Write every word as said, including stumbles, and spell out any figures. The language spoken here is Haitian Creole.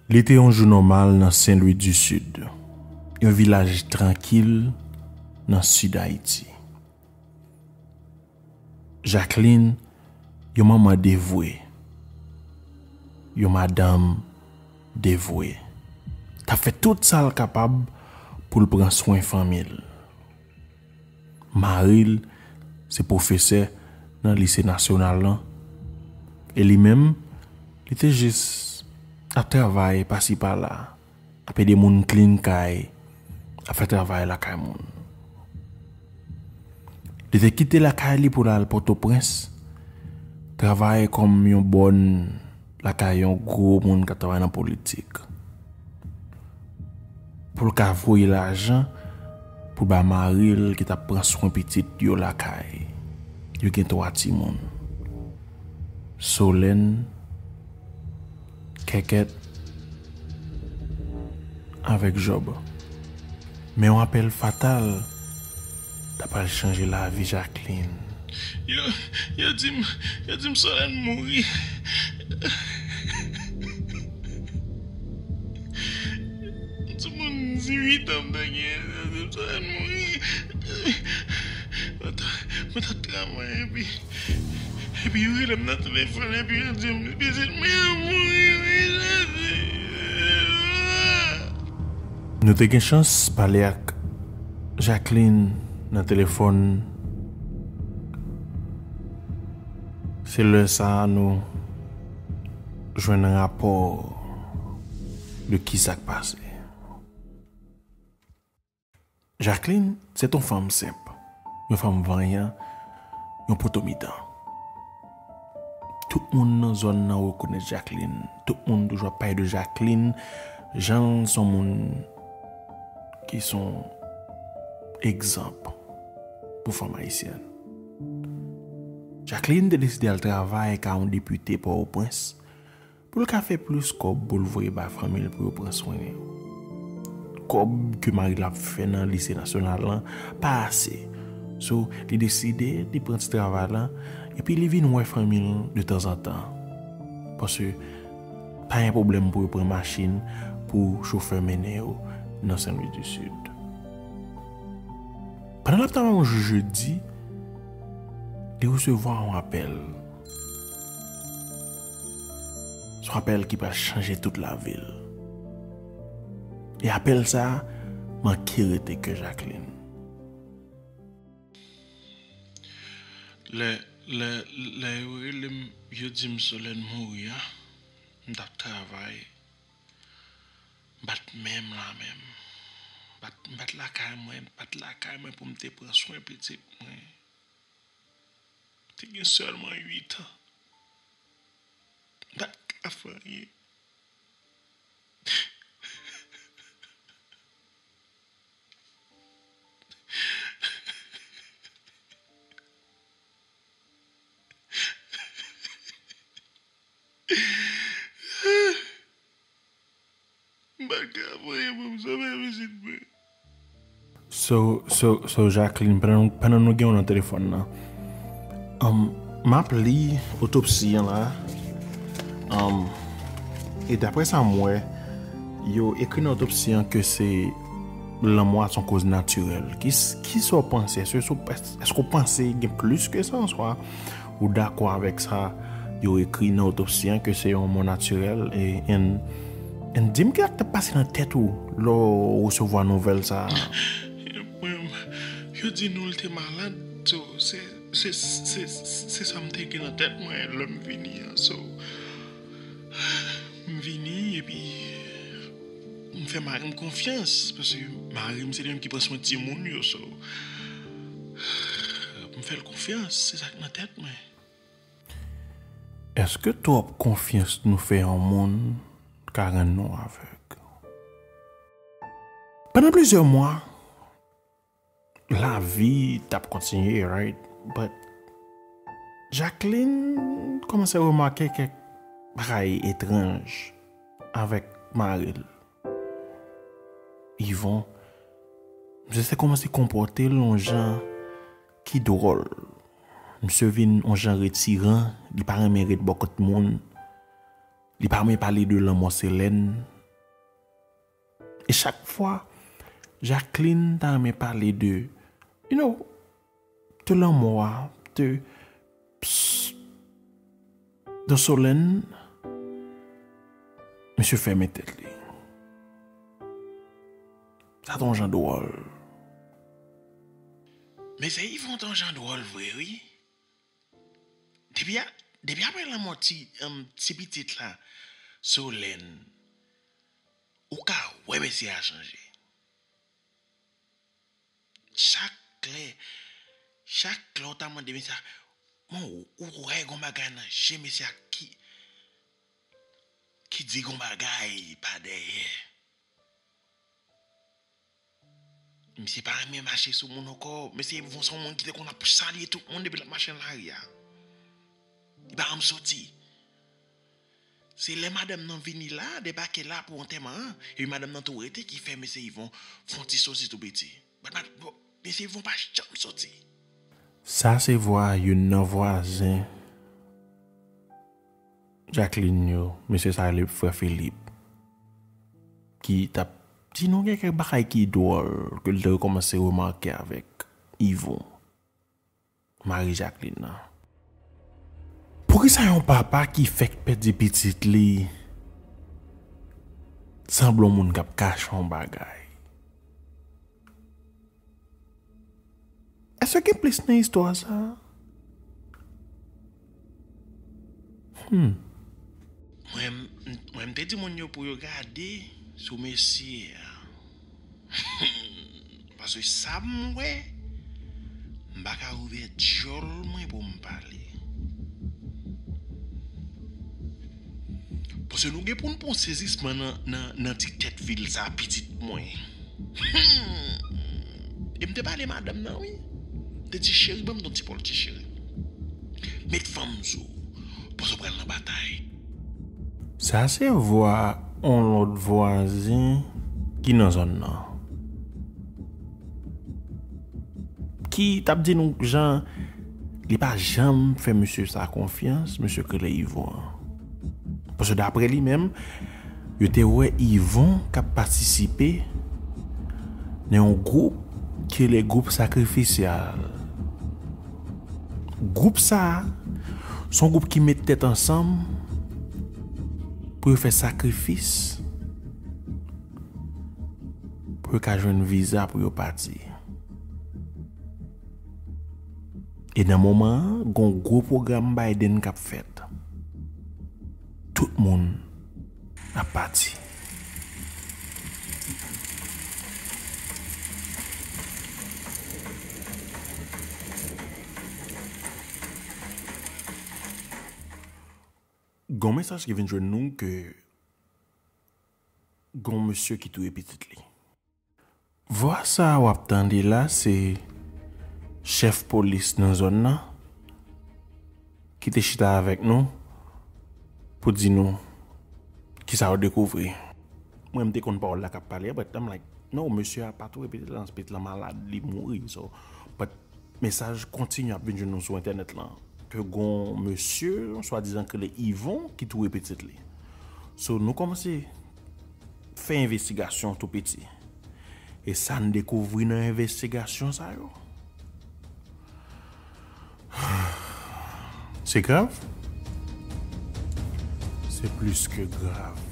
Li te yon jou nòmal nan Sen Lwi di Sid, yon vilaj trankil nan sid Ayiti. Jacqueline, yon manman devwe, yon madanm devwe, t ap fè tout sa l kapab pou l pran swen fanmi l. Mari l se pwofesè nan lise nasyonal lan, e li menm, li te jis ap travay pasi pala, ap ede moun klin kay, ap fè travay lakay moun. Li te kite lakay li pou l al Pòtoprens, travay kòm yon bòn lakay yon gwo moun k ap travay nan politik, pou l ka voye lajan pou ba mari l ki t ap pran swen pitit yo lakay. Yo gen twa timoun: Solèn, Kèkèt, avèk Jòb. Men yon apèl fatal ta pral chanje lavi Jacqueline. Yo, yo di m, yo di m Solèn mouri. Timoun dizuit an m te gen, yo di m Solèn mouri. Mwen t ap, mwen t ap travay, epi, epi yo rele m nan telefòn, epi yo di m, pitit mwen an mouri, wi, Jezi. Nou te gen chans pale ak Jacqueline nan telefòn. Se lè sa a nou jwenn rapò de kisa k pase. Jacqueline, se t on fanm senp, yon fanm vanyan, yon poto mitan. Tout moun nan zòn nan rekonèt Jacqueline. Tout moun toujou ap pale de Jacqueline, jan l se yon moun ki se yon egzanp pou fanm ayisyèn. Jacqueline te deside al travay ka yon depite Pòtoprens pou l ka fè plis kòb pou l voye ba fanmi l pou yo pran swen yo. Kòb ke mari l ap fè nan lise nasyonal lan pa ase. So, li deside, li pran ti travay la, epi li vin wè fanmi l de tanzantan. Paske pa gen pwoblèm pou yo pran machin pou chofè mennen yo nan Sen Lwi di Sid. Pandan l ap travay yon jou jedi, li resevwa yon apèl. Se yon apèl ki pral chanje tout lavi l. E apèl sa a manke rete kè Jacqueline. Lè, lè, lè yo rele m, yo di m Solèn mouri a, m t ap travay. M pa t menm la menm. M pa t, m pa t lakay mwen, m pa t lakay mwen pou m te pran swen pitit mwen. M te gen sèlman uit an. M pa t ka fè anyen. M pa ka voye pou m sove pitit mwen. So, so, so Jacqueline, pandan, pandan nou gen w nan telefòn nan, um, m ap li otopsi an la. Um, e daprè sa m wè, yo ekri nan otopsi an ke se lanmò a se yon koz natirèl. Ki, kisa w panse? Èske, èske w panse gen plis ke sa? Oswa ou dakò avèk sa yo ekri nan otopsi an ke se yon mò natirèl? E, and, and di m kisa k t ap pase nan tèt ou lè w resevwa nouvèl sa a? Mwen, yo di nou l te malad, so, se, se, se, se sa m te gen nan tèt mwen lè m vini an, so, m vini, epi m fè mari m konfyans, paske mari m se li menm ki pran swen timoun yo, so, m fè l konfyans, se sa k nan tèt mwen. Èske twòp konfyans nou fè yon moun ka rann nou avèg? Pandan plizyè mwa, lavi t ap kontinye, right? But Jacqueline kòmanse remake kèk bagay etranj avèk mari l, Yvon. Misye te kòmanse konpòte l yon jan ki dwòl. Misye vin yon jan retiran, li pa renmen ret bò kot moun. Li pa renmen pale de lanmò Selèn. E chak fwa, Jacqueline ta renmen pale de, you know, de lanmò a, de, pss, de Solène, misye fèmen tèt li. Sa te yon jan dwòl. Mesye Yvon te yon jan dwòl vre, wi. Depi a, depi apre lanmò ti, um, ti pitit la, Solène, ou ka wè mesye a chanje. Chak lè, chak lè w ta mande mesye a, bon, ou, ou wè gon bagay nan je mesye a ki, ki di gon bagay pa dèyè. Misye pa renmen mache sou moun ankò. Mesye Yvon se yon moun ki te konn ap salye tout moun depi l ap mache nan lari a. Li pa janm soti. Se lè madanm nan vini la, debake la pou antèman an, epi madanm nan tou rete ki fè mesye Yvon fè yon ti soti tou piti. But, but, but, mesye Yvon pa janm soti. Sa se vwa youn nan vwazen Jacqueline yo, mesye sa rele frè Philippe, ki t ap di nou gen kèk bagay ki dwòl ke l te rekòmanse remake avèk Yvon, mari Jacqueline nan. Poukisa yon papa ki fèk pèdi pitit li sanble yon moun k ap kache yon bagay? Èske gen plis nan istwa sa a? Hmm. Mwen, m, mwen, m te di moun yo pou yo gade sou mesye a. Paske sa m wè, m pa ka ouvè djòl mwen pou m pale. Paske nou gen pou n pran sezisman nan, nan, nan ti tèt vil sa, pitit mwen. Hmm. E m te pale madanm nan, wi. M te di, "Cheri, ban m ton ti pòl, ti cheri. Met fanm sou ou, paske w pral nan batay." Sa se vwa yon lòt vwazen ki nan zòn nan, ki t ap di nou jan li pa janm fè mesye sa konfyans, mesye k rele Yvon an. Paske daprè li menm, yo te wè Yvon k ap patisipe nan yon gwoup ki rele gwoup sakrifisyal. Gwoup sa a, se yon gwoup ki met tèt ansanm pou yo fè sakrifis, pou yo ka jwenn viza pou yo pati. E nan moman an, gon gwo pwogram Biden k ap fèt. Tout moun ap pati. Gon mesaj ki vin jwenn nou ke gon mesye ki touye pitit li. Vwa sa a w ap tande la, se chèf polis nan zòn nan ki te chita avèk nou pou di nou kisa yo dekouvri. Mwen, m te konn pawòl la k ap pale a, but I'm like, "No, mesye a pa touye pitit lan, pitit lan malad, li mouri." So, but mesaj kontinye ap vin jwenn nou sou entènèt lan, ke gon mesye, swadizan k rele Yvon, ki touye pitit li. So, nou kòmanse fè envestigasyon tou piti. E sa n dekouvri nan envestigasyon sa yo, se grav. Se plis ke grav.